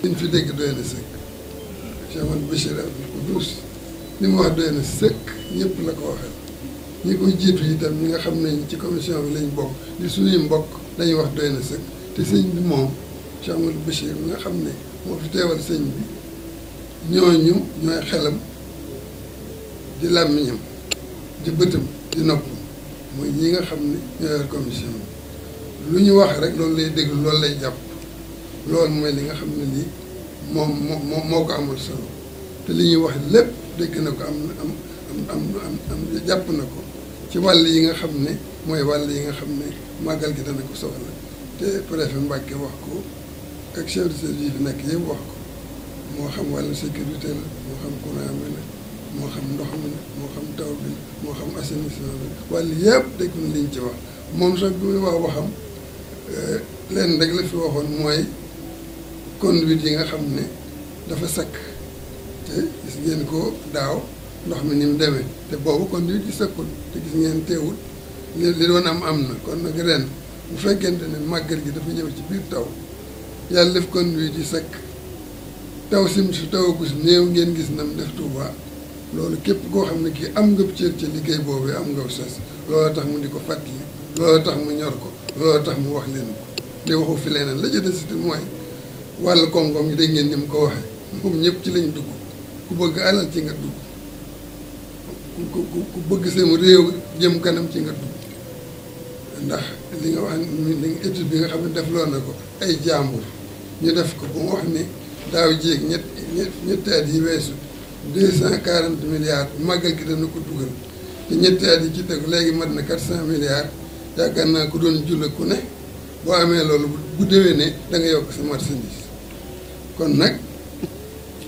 liñ fi dégg doy na sëkk Cheikh Ahmadou Bachir Abdoul Koudous li mu wax doy na sëkk ñëpp la ko waxal ñi ko jiitu itam ñi nga xam ne ci commission bi lañ bokk di suñuy mbokk dañuy wax doy na sëkk te sëñ bi moom Cheikh Ahmadou Bachir mi nga xam ne moo fi teewal sëñ bi ñooñu ñooy xelam di làmmiñam di bëtam di noppam mooy ñi nga xam ne ñoo yor commission bi lu ñu wax rek loolu lay déglu loolu lay jàpp loolu mooy li nga xam ne lii moo ko amul solo te li ñuy wax lépp dégg na ko am jàpp na ko ci wàll yi nga xam ne mooy wàll yi nga xam ne màggal gi dana ko soxla te préfet Mbàkke wax ko ak chef de service yi fi nekk yëpp wax ko moo xam wàllu sécurité la moo xam courant bi la moo xam ndox mi la moo xam taw bi la moo xam assainissement bi wàll yëpp dégg na liñ ci wax moom sax bi muy wax waxam leen rek la fi waxoon mooy conduite yi nga xam ne dafa sakk te gis ngeen ko daaw ndox mi ni mu demee te boobu conduite yi sakkul te gis ngeen teewul li doon am na kon nag ren bu fekkente ne màggal gi dafa ñëw ci biir taw yàlla def conduite yi sakk taw sim si tawagu si néew ngeen gis nam def Touba loolu képp koo xam ne kii am nga cër ci liggéey boobu am nga sas loolu tax mu di ko fàttali loolu tax mu ñor ko loolu tax mu wax leen ko di waxu fi leneen la jëte si mooy wàllu koom-koom yi dégg ngeen ni mu ko waxee moom ñëpp ci lañ dugg ku bëgg alal ci nga dugg ku bëgg seen réew jëm kanam ci nga dugg ndax li nga wax li étude bi nga xam ne def loo na ko ay jàmbur ñu def ko ba mu wax ni daaw jéeg ñetti at yi weesu 240 milliards màggal gi dana ko dugal te ñetti at yi ci tegu léegi mat na 400 milliards yaakaar naa ku doon julla ku ne boo amee loolu bu déwénee da nga yokk sa marchandise kon nag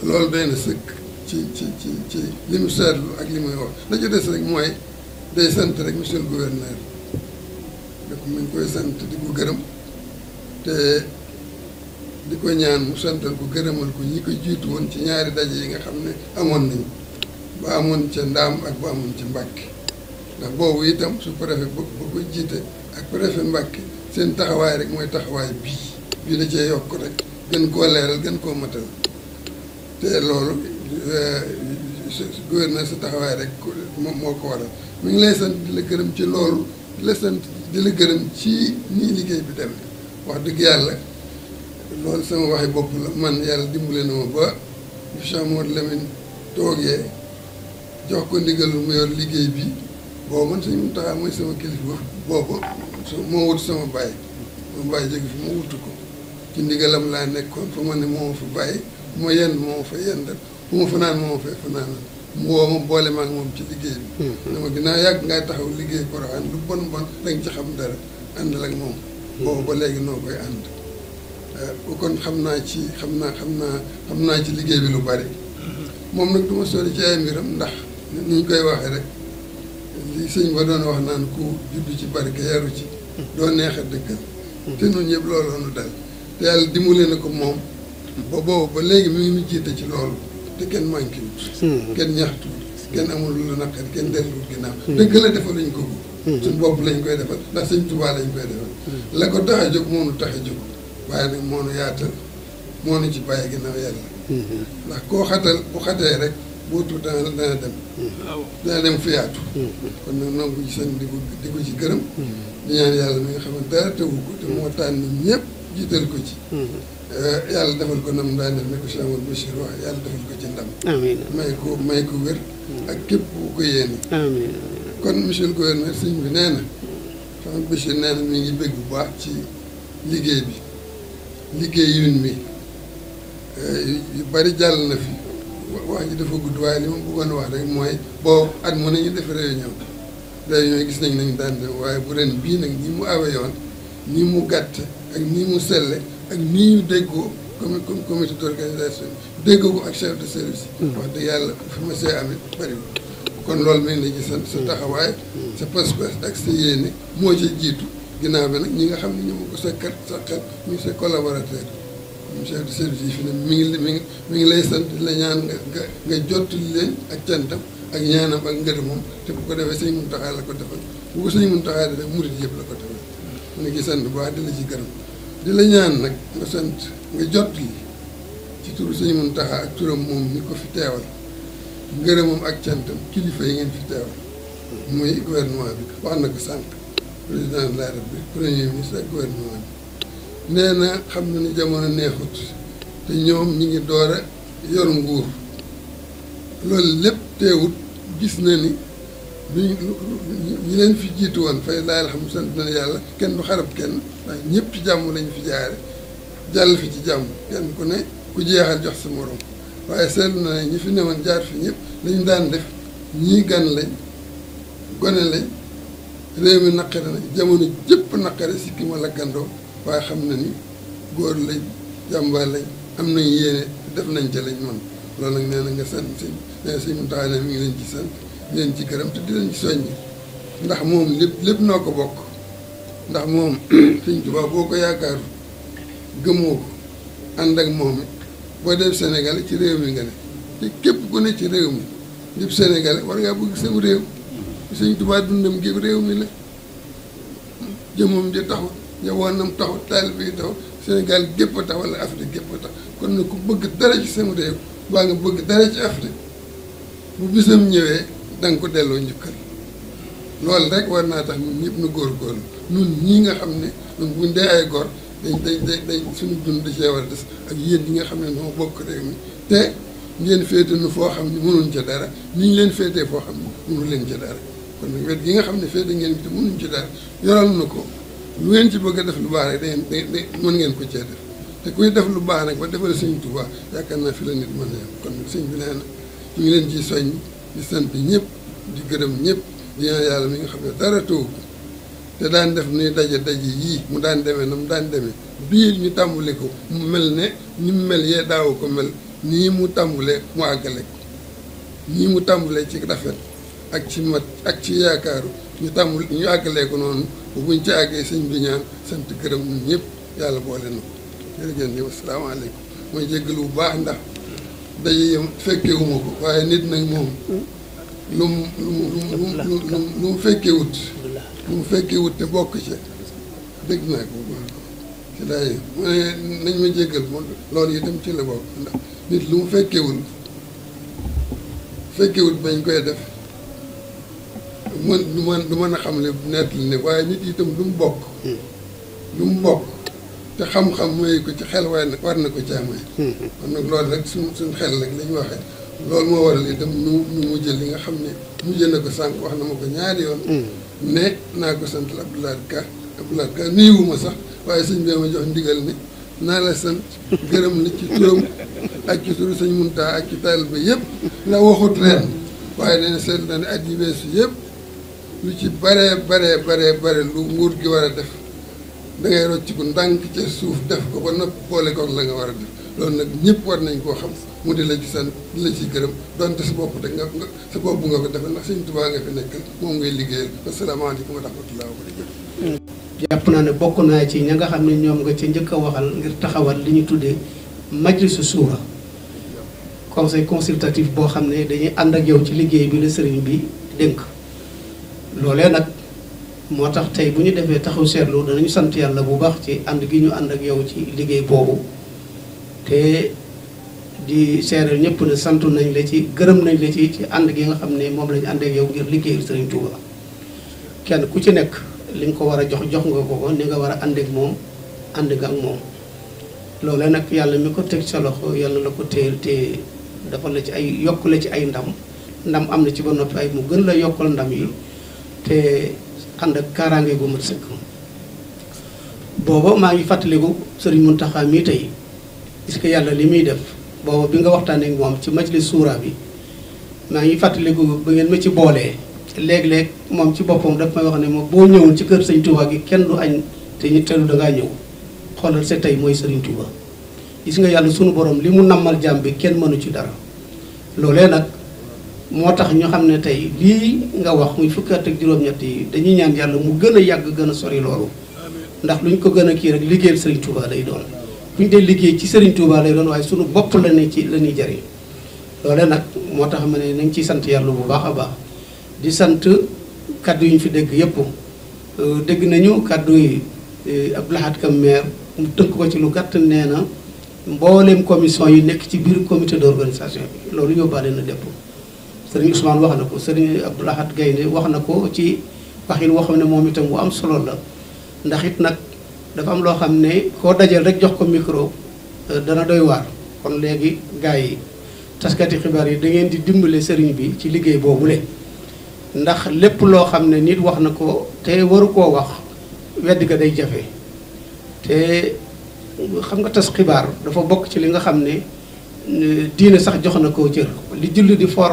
loolu doy na sëkk ci li mu seetlu ak li muy wax la ci des rek mooy day sant rek monsieur le gouverneur donc mu ngi koy sant di ko gërëm te di ko ñaan mu santal ko gërëmal ko ñi ko jiitu woon ci ñaari daje yi nga xam ne amoon nañu ba amoon ca Ndaam ak ba amoon ca Mbàkke ndax boobu itam su préfet ba ko jiite ak préfet Mbàkke seen taxawaay rek mooy taxawaay bii da cee yokk rek gën koo leeral gën koo matal te loolu gouverneur sa taxawaay rek moom moo ko waral mi ngi lay sant di la gërëm ci loolu di la sant di la gërëm ci nii liggéey bi demee wax dëgg yàlla loolu sama waxi bopp la man yàlla dimbale na ma ba Cheikh Mouhamadou Lamine toogee jox ko ndigalul mu yor liggéey bi boobu man Sëñ Muntaxa mooy sama kilifa boobu moo wut sama bàyyi jóge fi ma wutu ko ci ndigalam laa nekkoon fa ma ne moo ma fa bàyyi fu ma yend moo ma fa yendal fu ma fanaan moo ma fa fanaanal mu woo ma boole ma ak moom ci liggéey bi dama ginnaaw yàgg ngay taxaw liggéey Porokhane lu bon danga ci xam dara àndal ak moom boobu ba léegi noo koy ànd kon xam naa ci liggéey bi lu bari moom nag du ma sori ci ay mbiram ndax ni ñu koy waxee rek li sëñ ba doon wax naan ku juddu ci barke yaru ci doo neex a dëkkal te ñun ñëpp loolu nu dal te yàlla dimbale na ko moom ba boobu ba léegi mi ngi nu jiite ci loolu te kenn manqué wut kenn ñaxtuwut kenn amul lu la naqari kenn delluwut ginnaaw dëgg la defaluñ ko suñ bopp lañ koy defal ndax sëñ Tuubaa lañ koy defal la ko tax a jóg moo nu tax a jóg waaye nag moo nu yaatal moo nu ci bàyyi ginnaaw yàlla ndax koo xatal bu xatee rek boo tuut dana dem fu yaatu kon nag noonu ko ci seen di ko ci gërëm di ñaan yàlla mi nga xam ne dara tewu ko te moo tànn ñëpp jiital ko ci yàlla defal ko nam daan def ne ko Cheikh Amadou Bachir wax yàlla defal ko ci ndam may ko wér ak képp bu ko yéene kon monsieur le gouverneur sëñ bi nee na Cheikh Amadou Bachir nee na mi ngi bég bu baax ci liggéey bi liggéey yun mi yu bari jàll na fi wax ji dafa gudd waaye li ma bëggoon wax rek mooy boobu at mu ne ñu def réunion gis nañ daan def waaye bu ren bii nag nii mu awe yoon nii mu gàtt ak nii mu selle ak nii ñu déggoo comité d'organisation déggoo ko ak chef de service wax dëgg yàlla fi ma see amit bariwul kon loolu mi ngi la ci sant sa taxawaay sa pas-pas ak sa yéene moo ci jiitu ginnaaw bi nag ñi nga xam ne ñu ma ko sakkat ñu sa collaborateur chef de service yi fi ne mi ngi lay sant di la ñaan nga jottali leen ak cantam ak ñaanam ak ngërëmam te bu ko defee sëñ Muntaxa la ko defal bu ko sëñ Muntaxa defee murit yëpp la ko defal mu ne ki sant bu baax di la ci gërëm di la ñaan nag nga sant nga jottali turu sëñ Muntaxa ak turam moom mi ko fi teewal ngërëmam ak cantam kilifa yi ngeen fi teewal muy gouvernement bi wax na ko sànq président de la République premier ministre ak gouvernement bi nee na xam na ni jamono neexut te ñoom ñi ngi door a yor nguur loolu lépp teewut gis na ni ñi leen fi jiitu woon fay laay alhamdu sant na yàlla kenn du xarab kenn ndax ñëpp ci jàmm lañu fi jaare jàll fi ci jàmm kenn ku ne ku jeexal jox sa morom waaye seetlu na ne ñi fi newoon jaar fi ñëpp lañu daan def ñii gan lañ gone lañ réew mi naqare na jamono jëpp naqare sikki ma lakkandoo waaye xam na ni góor lañ jàmbaar lañ am nañ yéene def nañ ca lañ man loolu nag nee na nga sant si nee si mu taxaw ne mi ngi leen ci sant di leen ci gërëm te di leen ci soññi ndax moom lépp noo ko bokk ndax moom Sëñ Tuubaa boo ko yaakaaru gëmoo ko ànd ak moom it boo def Sénégal ci réew mi nga ne te képp ku ne ci réew mi lépp Sénégal war ngaa bëgg sam réew Sëñ Tuubaa dundam gi réew mi la jëmoom ji taxut njaboonam taxut taalibe yi taxut Sénégal gépp a tax wala Afrique gépp a tax kon nag ku bëgg dara ci sam réew baa nga bëgg dara ci Afrique bu bisam ñëwee da nga ko delloo njukkal loolu rek war naa tax ñun ñëpp nu góorgóorlu ñun ñii nga xam ne ñun buñ dee ay góor dañ suñu dund da cee war a des ak yéen ñi nga xam ne noo bokk réew mi te ngeen féete nu foo xam ne mënuñ ca dara ni ñu leen féetee foo xam ne mënu leen ca dara kon nag wet gi nga xam ne féete ngeen bi te mënuñ ci dara yoral na ko lu ngeen ci bëgg a def lu baax rek da mën ngeen ko cee def te kuy def lu baax nag ba defal Sëñ Tuubaa yaakaar naa fi la nit mën a yem kon nag sëñ bi nee na ñu ngi leen ciy soññ di sant ñëpp di gërëm ñëpp di ñaan yàlla mi nga xam ne dara taw ko te daan def nuy daje yii mu daan demee na mu daan demee biir ñu tàmbale ko mu mel ne ni mu mel yee daaw ko mel nii mu tàmbalee mu àggale ko nii mu tàmbalee ci rafet ak ci mat ak ci yaakaaru ñu àggalee ko noonu bu buñ ci àggee sëñ bi ñaan sant gërëm ñun ñëpp yàlla boole na ko jërëjëf asalaamaaleykum mooy jéggalu bu baax ndax daje yam fekkewuma ko waaye nit nag moom lu mu fekkewut te bokk ci dégg naa ko bu baax ci daay mu ne nañ ma jéggal moom loolu itam ci la bokk ndax nit lu mu fekkewut bañ koy def du mën a xam le nett li ne waaye nit itam lu mu bokk te xam-xam mooy ko ci xel waaye nag war na ko caamay kon nag loolu rek suñ xel rek la ñu waxee loolu moo waral itam ñu mujj li nga xam ne mujj na ko sànq wax na ma ko ñaari yoon ne naa ko sant Abdoulaye Ka nuyuwuma sax waaye sëñ bi ma jox ndigal ne naa la sant gërëm la ci turam ak ci turu sëñ Muntaxa ak ci taalibe yëpp la waxut ren waaye dana seetlu na ne at yi weesu yëpp lu ci bare lu nguur gi war a def da ngay rocc ko ndànk ca suuf def ko ba noppi boole koog la nga war a def loolu nag ñëpp war nañ koo xam mu di la ci sant di la ci gërëm donte sa bopp da nga sa bopp nga ko defee ndax Sëñ Tuubaa nga fi nekkal moom ngay liggéeyal asalaamaaleykum wa rahmatulah wa barakatuh. jàpp naa ne bokk naa ci ña nga xam ne ñoom nga ci njëkk a waxal ngir taxawal li ñu tuddee majlisu suura conseil consultatif boo xam ne dañuy ànd ak yow ci liggéey bi la sëriñ bi dénk loolee nag. moo tax tey bu ñu defee taxaw seetlu danañu sant yàlla bu baax ci ànd gi ñu ànd ak yow ci liggéey boobu te di seeral ñëpp ne santu nañ la ci gërëm nañ la ci ànd gi nga xam ne moom lañu ànd ak yow ngir liggéeyal Serigne Touba kenn ku ci nekk li nga ko war a jox nga ko ni nga war a ànd ak moom ànd nga ak moom loolee nag yàlla mi ko teg sa loxo yàlla la ko téel te dafa la ci ay yokk la ci ay ndam am na ci ba noppi ay mu gën la yokkal ndam yi te ànd ak kaaraange gu mat sëkk booba maa ngi fàttaliku Sëriñ Muntaxa mii tey est-ce que yàlla li muy def booba bi nga waxtaanee ak moom ci majlis suura bi maa ngi fàttaliku ba ngeen ma ci boolee léeg-léeg moom ci boppam daf may wax ne moom boo ñëwul ci kër Sëriñ Tuuba gi kenn du añ te ñu telu dangaa ñëw xoolal sa tey mooy Sëriñ Tuuba gis nga yàlla sunu borom li mu nammal jàmm bi kenn mënu ci dara loolee nag moo tax ñu xam ne tey lii nga wax muy fukki at ak juróom-ñett yi dañuy ñaan yàlla mu gën a yàgg gën a sori loolu ndax luñ ko gën a kii rek liggéeyal Serigne Touba lay doon buñ dee liggéey ci Serigne Touba lay doon waaye sunu bopp la ne ci la ñuy jariñ loole nag moo tax ma ne nañ ciy sant yàlla bu baax a baax di sant kaddu yi ñu fi dégg yëpp dégg nañu kaddu yi Abdou Lahad Ka maire mu tënk ko ci lu gàtt nee na mbooleem commission yi nekk ci biir comité d'organisation bi loolu yóbbaale na lépp sëriñ Ousmane wax na ko sëriñ Abdou Lahad Gaynde wax na ko ci waxin woo xam ne moom itam bu am solo la ndax it nag dafa am loo xam ne koo dajal rek jox ko micro dana doy waar kon léegi gars yi taskati xibaar yi da ngeen di dimbale sëriñ bi ci liggéey boobule ndax lépp loo xam ne nit wax na ko te waru koo wax weddi ga day jafe te xam nga tas xibaar dafa bokk ci li nga xam ne diine sax jox na koo cër li julli di for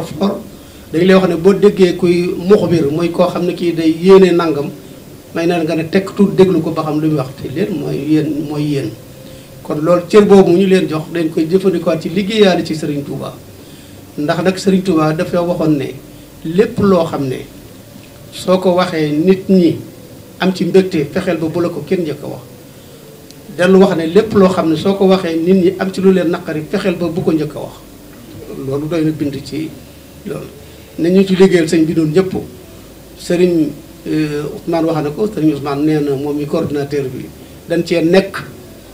dañ lay wax ne boo déggee kuy muxbir mooy koo xam ne kii day yéene nangam may na nga ne tekk tuut déglu ko ba xam lu muy wax te leen mooy yéen kon loolu cër boobu mu ñu leen jox dañ koy jëfandikoo ci liggéeyaale ci Serigne Touba ndax nag Serigne Touba dafa waxoon ne lépp loo xam ne soo ko waxee nit ñi am ci mbégte fexeel ba bu la ko kenn njëkk a wax dellu wax ne lépp loo xam ne soo ko waxee nit ñi am ci lu leen naqari fexeel ba bu ko njëkk a wax loolu doy na bind ci loolu ne ñu ci liggéeyal sëñ bi doon ñëpp Serigne Ousmane wax na ko Serigne Ousmane nee na moom mi coordinateur bi dañ cee nekk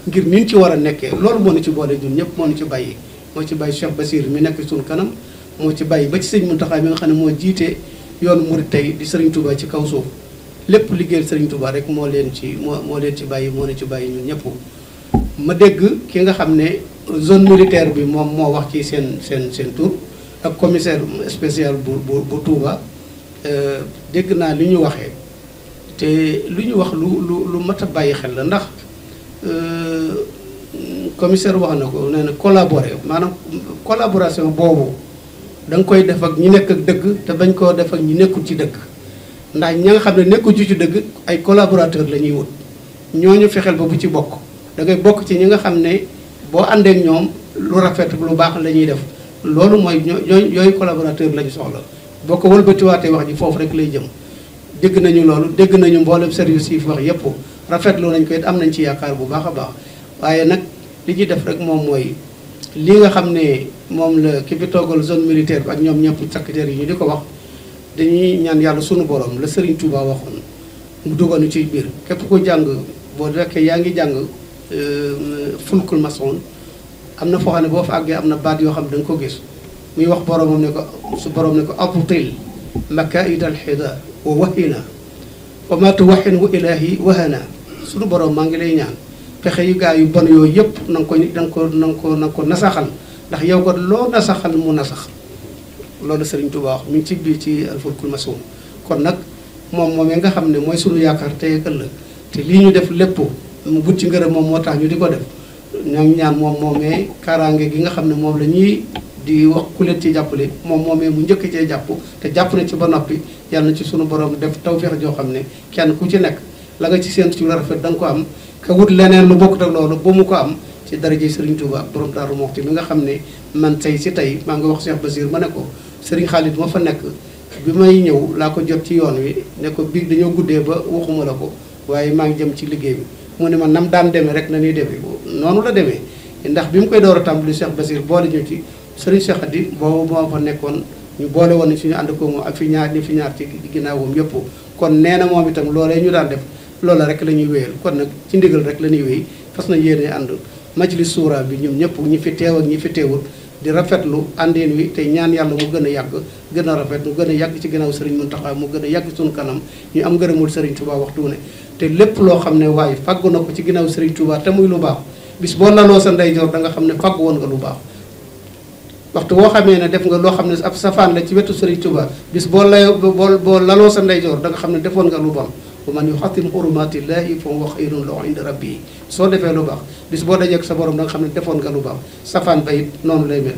ngir niñ ci war a nekkee loolu moo ñu ci boole ñun ñëpp moo ñu ci bàyyi moo ci bàyyi Cheikh Bassir mi nekk suñu kanam moo ci bàyyi ba ci sëñ Mountakha mi nga xam ne moo jiite yoonu murid tey di Serigne Touba ci kaw suuf lépp liggéeyal Serigne Touba rek moo leen ci bàyyi moo ne ci bàyyi ñun ñëpp. ma dégg ki nga xam ne zone militaire bi moom moo wax ci seen tur ak commissaire spécial bu Touba dégg naa li ñu waxee te lu ñu wax lu mat a bàyyi xel la ndax commissaire wax na ko nee na collaborer maanaam collaboration boobu da nga koy def ak ñi nekk ak dëgg te bañ koo def ak ñi nekkul ci dëgg ndax ña nga xam ne nekkul ci dëgg ay collaborateur la ñuy wut ñooñu fexeel ba bu ci bokk da ngay bokk ci ñi nga xam ne boo àndeek ñoom lu rafet lu baax la ñuy def loolu mooy yooyu collaborateur la ñu soxla boo ko wëlbatiwaatee wax ji foofu rek lay jëm dégg nañu loolu dégg nañu mboolem service yi fi wax yépp rafetlu nañ ko it am nañ ci yaakaar bu baax a baax waaye nag li ñuy def rek moom mooy li nga xam ne moom la ki fi toogal zone militaire bi ak ñoom ñëpp secrétaire yi ñu di ko wax dañuy ñaan yàlla sunu borom la Serigne Touba waxoon mu dugal ci biir képp ko jàng boo fekkee yaa ngi jàng fulkul maçon am na foo xam ne boo fa àggee am na baat yoo xam ne da nga ko gis muy wax boromam ne ko su borom ne ko abtil makaid alxida wa wahina wa ma tuwaxinhu ilahi wahana sunu borom maa ngi lay ñaan pexe yu gaa yu bon yooyu yëpp na nga ko nasaxal ndax yow ko loo nasaxal mu nasax loolu Serigne Touba wax mi ngi ci biir ci alfulkul masoon kon nag moom nga xam ne mooy sunu yaakaar tey ak ëllëg te lii ñu def lépp mu but ci ngërëm moom moo tax ñu di ko def ñoo ñaan moomee kaaraange gi nga xam ne moom la ñuy di wax ku leen ci jàppale moomee mu njëkk cee jàpp te jàpp na ci ba noppi yàlla na ci sunu borom def tawfeex joo xam ne kenn ku ci nekk la nga ci seen ci la rafet da nga ko am ka wut leneen lu bokkut ak loolu ba mu ko am ci daraje Serigne Touba ak borom Daaru Muxti mi nga xam ne man tey si tey maa ngi wax Cheikh Bassir ma ne ko Serigne Khalid ma fa nekk bi may ñëw laa ko jot ci yoon wi ne ko biig dañoo guddee ba waxuma la ko waaye maa ngi jëm ci liggéey bi mu ne ma nam daan demee rek na ñuy demee noonu la demee ndax bi mu koy door a tàmbali Cheikh Bassir boole ñu ci Serigne Cheikh Khady boobu moo fa nekkoon ñu boole woon suñu ànd ko moom ak fi ñaar ci ginnaawam yëpp kon nee na moom itam loolee ñu daan def loola rek la ñuy wéyal kon nag ci ndigal rek la ñuy wéy fas na yéene ànd majlis suura bi ñoom ñëpp ñi fi teew ak ñi fi teewul di rafetlu àndeen wi te ñaan yàlla mu gën a yàgg gën a rafet mu gën a yàgg ci ginnaaw Serigne Mountakha mu gën a yàgg suñu kanam ñu am ngërëmul Serigne Touba waxtu ne te lépp loo xam ne waaye fàggu na ko ci ginnaaw Serigne Touba te muy lu baax bis boo laloo sa ndeyjoor da nga xam ne fàggu woon nga lu baax waxtu boo xamee ne def nga loo xam ne ab safaan la ci wetu Serigne Touba bis boo laloo sa ndeyjoor da nga xam ne defoon nga lu bon wa man yuxatim xurumatillahi fa huwa xayrun lahu inda rabbi soo defee lu baax bis boo dajeek sa borom da nga xam ne defoon nga lu baax safaan ba it noonu lay mel.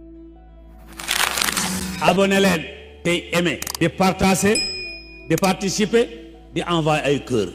abonné leen tey aimé di partager di participer di envoyer ay cœur